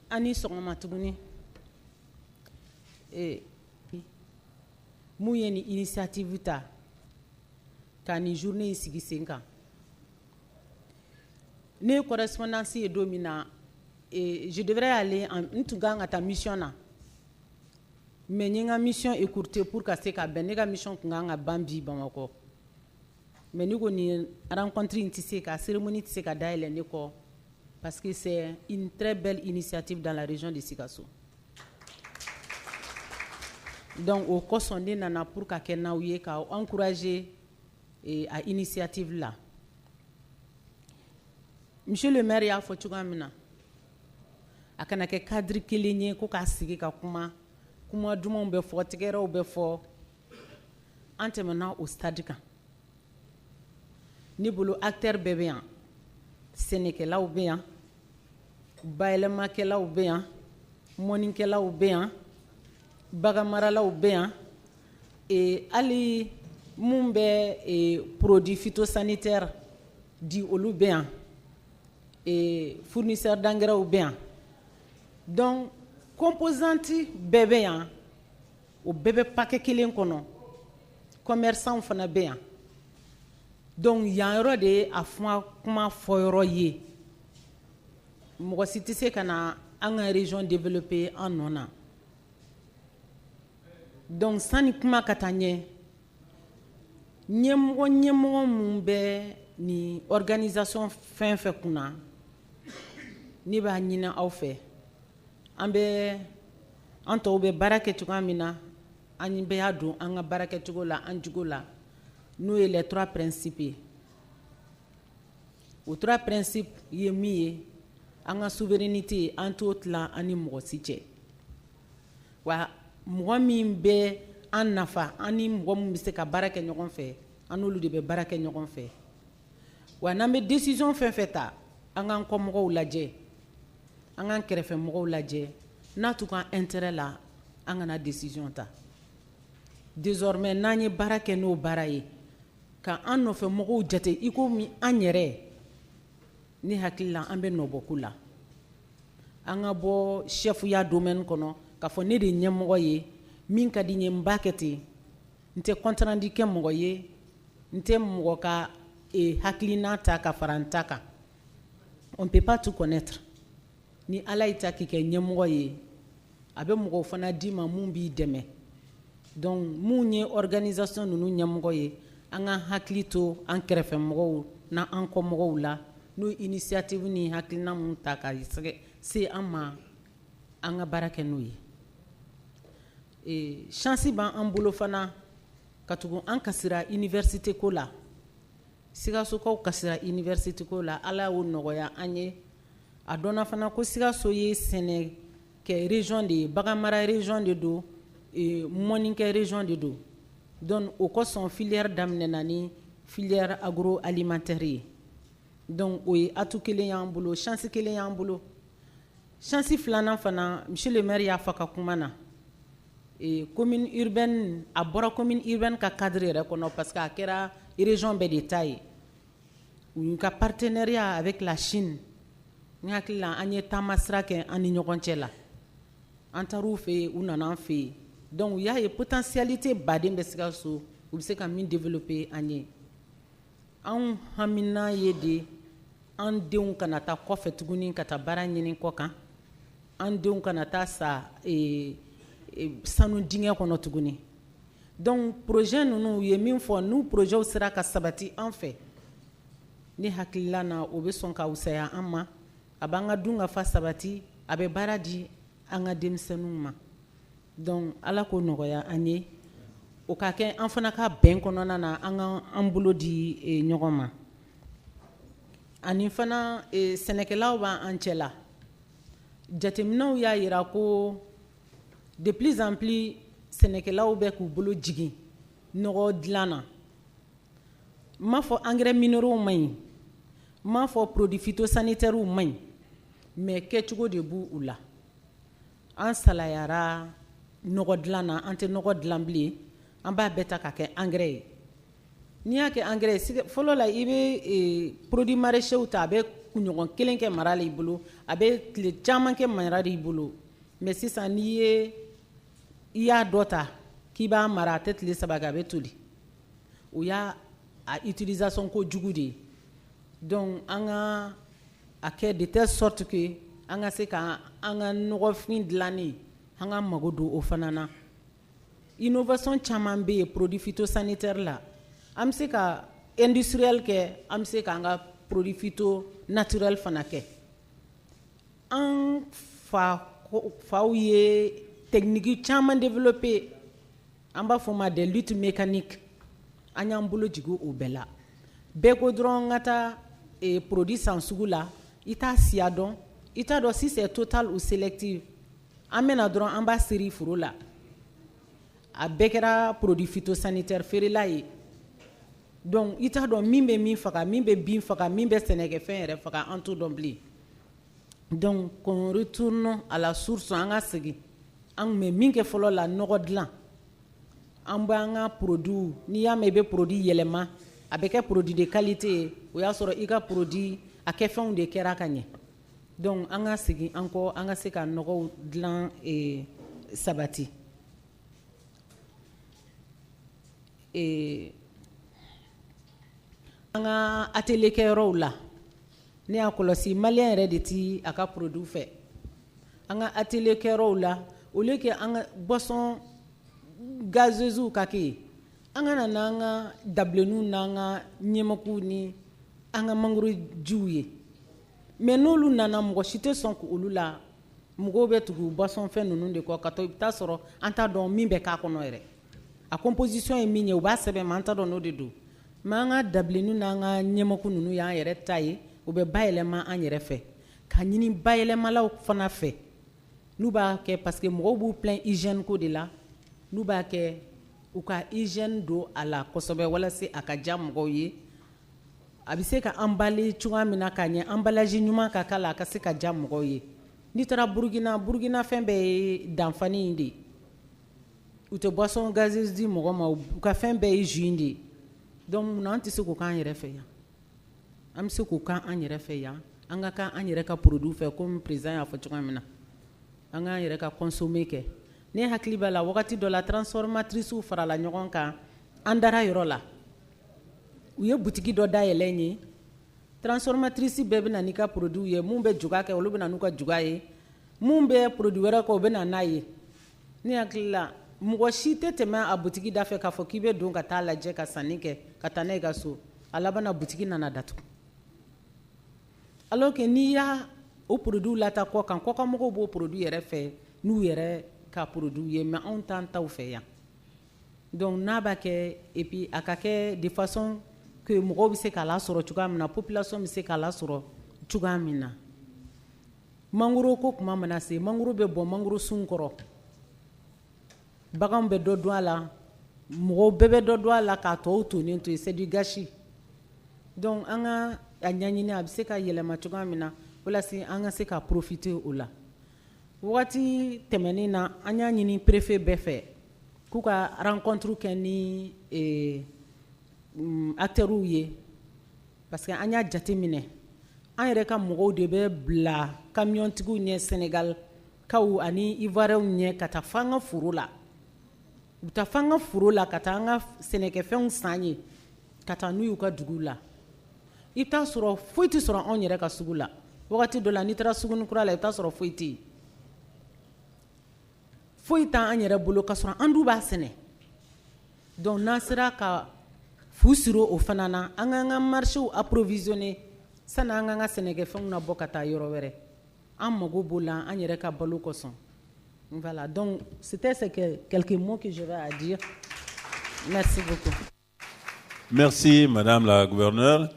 An ni sɔgɔma tuguni. Mun ye ni initiative ta ka nin journée in sigi sen kan? Ne ye correspondance ye don min na, je devrais aller en, n tun kan ka taa mission na, mais n ye n ka mission écourtée pour ka se ka bɛn. Ne ka mission tun kan ka ban bi Bamakɔ, mais ne ko nin rencontre in tɛ se ka, cérémonie tɛ se ka dayɛlɛ ne kɔ, parce que c'est une très belle initiative dans la région de Sikasso. Donc o kosɔn ne nana pour ka kɛ n'aw ye, k'aw encourager a initiative la. Monsieur le maire y'a fɔ cogoya min na, a kana kɛ cadre kelen ye ko k'a sigi ka kuma, kuma dumanw bɛ fɔ, tigɛrɛw bɛ fɔ. An tɛmɛna o stade kan. Ne bolo, acteur bɛɛ bɛ yan, sɛnɛkɛlaw bɛ yan, bayɛlɛmakɛlaw bɛ yan, mɔnikɛlaw bɛ yan, baganmaralaw bɛ yan, hali mun bɛ produit phytosanitaire di, olu bɛ yan, fournisseur d'engrais bɛ yan. Donc composante bɛɛ bɛ yan, o bɛɛ bɛ paquet kelen kɔnɔ. Commerçant fana bɛ yan. Donc yan yɔrɔ de ye a kuma fɔyɔrɔ ye. Mɔgɔ si tɛ se ka na an ka région développer an nɔ na. Donc sani kuma ka taa ɲɛ, ɲɛmɔgɔ mun bɛ nin organisation fɛn fɛn kunna, ne b'a ɲini aw fɛ, an bɛ an tɔw bɛ baara kɛ cogoya min na, an bɛɛ y'a don an ka baara kɛcogo la, an jugo la, n'o ye les trois principes ye. O trois principes ye min ye, an ka souveraineté, an t'o tila an ni mɔgɔ si cɛ. Wa mɔgɔ min bɛ an nafa, an ni mɔgɔ min bɛ se ka baara kɛ ɲɔgɔn fɛ, an n'olu de bɛ baara kɛ ɲɔgɔn fɛ. Wa n'an bɛ décision fɛn fɛn ta, an k'an kɔmɔgɔw lajɛ, an k'an kɛrɛfɛ mɔgɔw lajɛ, n'a t'u ka intérêt la, an kana décision ta. Désormais, n'an ye baara kɛ n'o baara ye, ka an nɔfɛ mɔgɔw jate i komi an yɛrɛ, ne hakili la, an bɛ nɔbɔ ko la. An ka bɔ chef-ya domaine kɔnɔ k'a fɔ ne de ye ɲɛmɔgɔ ye, min ka di n ye, n b'a kɛ ten, n tɛ compte rendu kɛ mɔgɔ ye, n tɛ mɔgɔ ka hakilina ta ka fara n ta kan. On peut pas tout connaître. Ni Ala y'i ta k'i kɛ ɲɛmɔgɔ ye, a bɛ mɔgɔw fana d'i ma mun b'i dɛmɛ. Donc mun ye organisation ninnu ɲɛmɔgɔ ye, an ka hakili to an kɛrɛfɛ mɔgɔw n'an kɔmɔgɔw la, n'o initiative ni hakilina mun ta ka se an ma, an ka baara kɛ n'o ye. Chance b'an bolo fana ka tugu an kasira université ko la. Sikasokaw kasira université ko la, Ala y'o nɔgɔya an ye. A dɔnna fana ko Sikaso ye sɛnɛ kɛ région de ye, baganmara région de don, mɔnikɛ région de don. Donc o kosɔn filière daminɛna ni filière agroalimentaire ye. Donc o ye atout kelen y'an bolo, chance kelen y'an bolo. Chance filanan fana, monsieur le maire y'a fɔ a ka kuma na, commune urbaine, a bɔra commune urbaine ka cadre yɛrɛ kɔnɔ, parce que a kɛra région bɛɛ de ta ye. U y'u ka partenariat avec la Chine, n hakili la, an ye taama sira kɛ an ni ɲɔgɔn cɛ la. An taar'u fɛ yen, u nana an fɛ yen. Donc u y'a ye potentialité baden bɛ Sikaso, u bɛ se ka min développer an ye. Anw hamina ye de an denw kana taa kɔfɛ tuguni ka taa baara ɲini kɔ kan, an denw kana taa sa sanu dingɛ kɔnɔ tuguni. Donc projet ninnu, u ye min fɔ, n'u projet sera ka sabati an fɛ, ne hakilila na, o bɛ sɔn ka fisaya an ma, a b'an ka dun ka fa sabati, a bɛ baara di an ka denmisɛnninw ma. Donc Ala k'o nɔgɔya an ye, o ka kɛ an fana ka bɛn kɔnɔna na, an ka an bolo di ɲɔgɔn ma. Ani fana, sɛnɛkɛlaw b'an cɛ la. Jateminɛw y'a yira ko de plus en plus sɛnɛkɛlaw bɛ k'u bolo jigin nɔgɔ dilan na. N m'a fɔ engrais minéraux man ɲi, n m'a fɔ produits phytosanitaires man ɲi, mais kɛcogo de b'u u la. An salayara nɔgɔ dilan na, an tɛ nɔgɔ dilan bilen, an b'a bɛɛ ta ka kɛ engrais ye. N'i y'a kɛ engrais ye, fɔlɔ la, i bɛ produit maraîchers ta, a bɛ Kunɲɔgɔn kelen kɛ mara la i bolo, a bɛ tile caman kɛ mara i bolo. Mais sisan, n'i ye i y'a dɔ ta k'i b'a mara, a tɛ tile 3 kɛ, a bɛ toli. O y'a a utilisation ko jugu de ye. Donc an ka a kɛ de telle sorte que an ka se ka an ka nɔgɔfin dilannen, an ka mago don o fana na. Innovation caman bɛ yen produit phytosanitaire la. An bɛ se ka industriel kɛ, an bɛ se k'an ka produit phyto naturel fana kɛ. An fa faw ye technique caman développé, an b'a fɔ o ma des luttes mécaniques. An y'an bolo jigin o bɛɛ la. Bɛɛ ko dɔrɔn n ka taa produit san sugu la, i t'a siya dɔn, i t'a dɔn si c'est total ou sélectif. An bɛna dɔrɔn, an b'a seri foro la. A bɛɛ kɛra produit phytosanitaire feerela ye. Donc i t'a dɔn min bɛ min faga, min bɛ bin faga, min bɛ sɛnɛkɛfɛn yɛrɛ faga, an t'o dɔn bilen. Donc qu'on retourne à la source. An ka segin an tun bɛ min kɛ fɔlɔ la, nɔgɔ dilan. An b'an ka produit, n'i y'a mɛn i bɛ produit yɛlɛma, a bɛ kɛ produit de qualité ye, o y'a sɔrɔ i ka produit a kɛfɛnw de kɛra ka ɲɛ. Donc an ka segin an kɔ, an ka se ka nɔgɔw dilan sabati. An ka atelier kɛyɔrɔw la, ne y'a kɔlɔsi, malien yɛrɛ de ti a ka produit fɛ. An ka atelier kɛyɔrɔw la, au lieu que an ka boisson gazeuse ka kɛ yen, an ka na n'an ka dabilenninw n'an ka ɲɛmɛkuw ni an ka mangoro jiw ye. Mais n'olu nana, mɔgɔ si tɛ sɔn k'olu la. Mɔgɔw bɛ tugu boisson fɛn ninnu de kɔ ka to. I bɛ taa sɔrɔ an t'a dɔn min bɛ k'a kɔnɔ yɛrɛ, a composition ye min ye, u b'a sɛbɛn, mais an t'a dɔn n'o de don. Mais an ka dabilennin n'an ka ɲɛmɛku ninnu y'an yɛrɛ ta ye, o bɛ bayɛlɛma an yɛrɛ fɛ. Ka ɲini bayɛlɛmalaw fana fɛ, n'u b'a kɛ, parce que mɔgɔw b'u plaint hygiène ko de la, n'u b'a kɛ, u ka hygiène don a la kosɛbɛ, walasa a ka diya mɔgɔw ye. A bɛ se ka emballer cogoya min na ka ɲɛ, emballage ɲuman ka k'a la, a ka se ka diya mɔgɔw ye. N'i taara Burukina, Burukina fɛn bɛɛ ye danfani de ye. U tɛ boisson gazeuse di mɔgɔ ma, u ka fɛn bɛɛ ye jus de ye. Donc munna an tɛ se k'o k'an yɛrɛ fɛ yan? An bɛ se k'o k'an yɛrɛ fɛ yan. An ka kan an yɛrɛ ka produit fɛ, komi président y'a fɔ cogoya min na, an k'an yɛrɛ ka consommer kɛ. Ne hakili b'a la, wagati dɔ la, transformatrices farala ɲɔgɔn kan an dara yɔrɔ la, u ye butigi dɔ dayɛlɛ n ye. Transformatrice bɛɛ bɛ na n'i ka produit ye. Mun bɛ juga kɛ, olu bɛ na n'u ka juga ye. Mun bɛ produit wɛrɛ kɛ, o bɛ na n'a ye. Ne hakili la, mɔgɔ si tɛ tɛmɛ a butigi da fɛ k'a fɔ k'i bɛ don ka taa lajɛ ka sanni kɛ ka taa n'a ye ka so. A laban na, butigi nana datugu, alors que n'i y'a o produit lata kɔ kan, kɔkanmɔgɔw b'o produit yɛrɛ fɛ n'u yɛrɛ ka produit ye, mais anw t'an taw fɛ yan. Donc n'a b'a kɛ, et puis a ka kɛ de façon que mɔgɔw bɛ se k'a lasɔrɔ cogoya min na, population bɛ se k'a lasɔrɔ cogoya min na. Mangoro ko kuma mana se, mangoro bɛ bɔn mangoro sun kɔrɔ, baganw bɛ dɔ dun a la, mɔgɔw bɛɛ bɛ dɔ dun a la k'a tɔw tonen to yen. C'est du gâchis. Donc an ka a ɲɛɲini a bɛ se ka yɛlɛma cogoya min na, walasa an ka se ka profiter o la. Wagati tɛmɛnen na, an y'a ɲini préfet bɛɛ fɛ k'u ka rencontre kɛ ni acteurs ye, parce que an y'a jate minɛ, an yɛrɛ ka mɔgɔw de bɛ bila kamiyɔntigiw ɲɛ, Sénégal kaw ani Ivoiriens ɲɛ, ka taa fo an ka foro la. U bɛ taa fo an ka foro la ka taa an ka sɛnɛkɛfɛnw san yen ka taa n'u y'u ka dugu la. I bɛ taa sɔrɔ foyi tɛ sɔrɔ anw yɛrɛ ka sugu la. Wagati dɔ la, n'i taara suguni kura la, i bɛ taa sɔrɔ foyi tɛ yen, foyi t'an yɛrɛ bolo, ka sɔrɔ an dun b'a sɛnɛ. Donc n'an sera ka fu siri o fana na, an k'an ka marché approvisionner sani an k'an ka sɛnɛkɛfɛnw nabɔ ka taa yɔrɔ wɛrɛ. An mago b'o la an yɛrɛ ka balo kosɔn. Voilà, donc c'était ce que quelques mots que j'avais à dire. Merci beaucoup. Merci, Madame la gouverneure.